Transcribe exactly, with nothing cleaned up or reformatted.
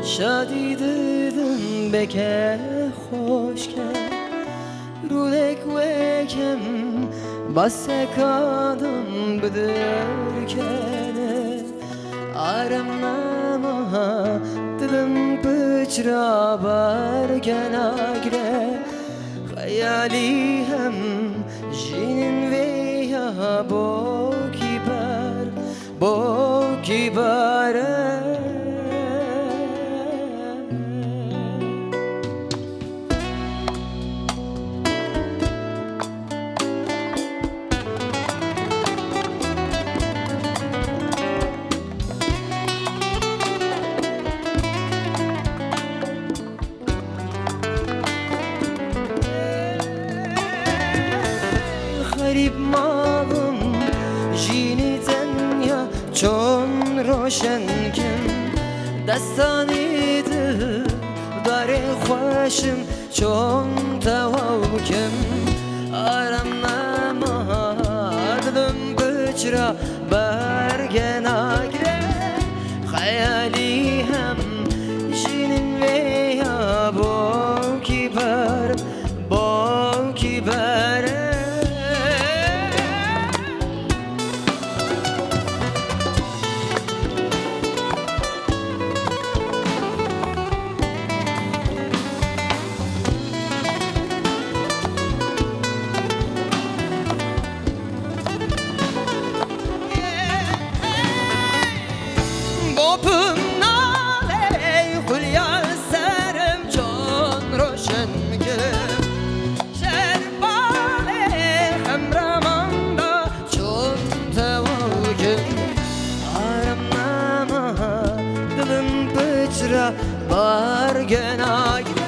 Şadî didim beke xweşke. Rûlek wekem baseka dim bidirkene. Arem nema dilim piçra berge nagre. Xeyalî hem jînin vê ya bokî ber, bokî ber e. Xerîb mabim, jînî tenya çon roşen kim. Destanî di darê xweşim çon tewaw kim. Arem nema dilim biçra berge nagre. Xeyalî hem jînin vê ya bokî ber, bokî ber e. Bopim nalê xulya serim çon roşen kim. Şerbalê xemraman da çon tewaw kim. Arem nema dilim piçra berge nagre.